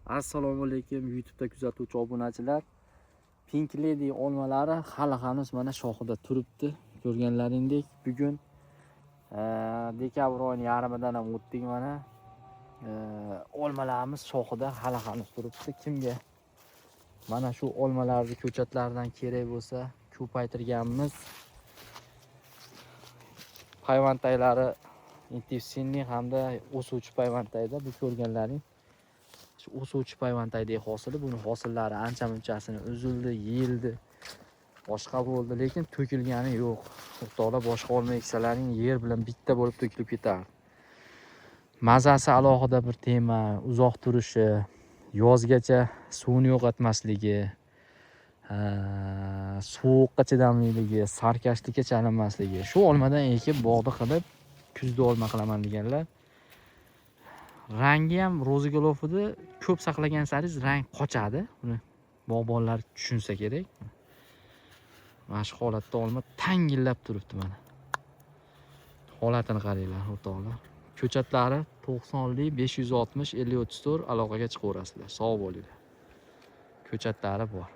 Assalomu alaykum, YouTube'da kuzatuvchi obunachilar. Pink Lady olmalari hali hanuz mana shoxida turibdi. Ko'rganlaringdek, bugun dekabr oyining yarmidan ham o'tdik mana. Olmalarimiz shoxida hali hanuz turibdi. Kimga mana shu olmalarni ko'chatlaridan kerak bo'lsa, ko'paytirganmiz. Payvantaylari intensivniy hamda o'suvchi payvantayda bu ko'rganlaring shu o'suvchi payvantaydagi hosili. Buni hosillari ancha munchasini uzildi, yeyildi, boshqa bo'ldi, lekin to'kilgani yo'q. O'rtoqlar, boshqa olma eksalaring yer bilan bitta bo'lib to'kilib ketardi. Mazasi alohida bir tema, uzoq turishi, yozgacha suvni yo'qotmasligi, sovuqqa chidamliligi, sarkashlikka chalinmasligi. Shu olmadan ekib, bog'da qilib, kuzda olma qilaman deganlar. Rangi ham роза golovida ko'p saqlagan saringiz rang qochadi. Buni bog'bonlar tushunsa kerak. Mana shu holatda olma tangillab turibdi mana. Holatini qaranglar, o'rtoqlar. Ko'chatlari 90lik 560 50 34, aloqaga chiqaverasizlar. Sog' bo'linglar. Ko'chatlari bor.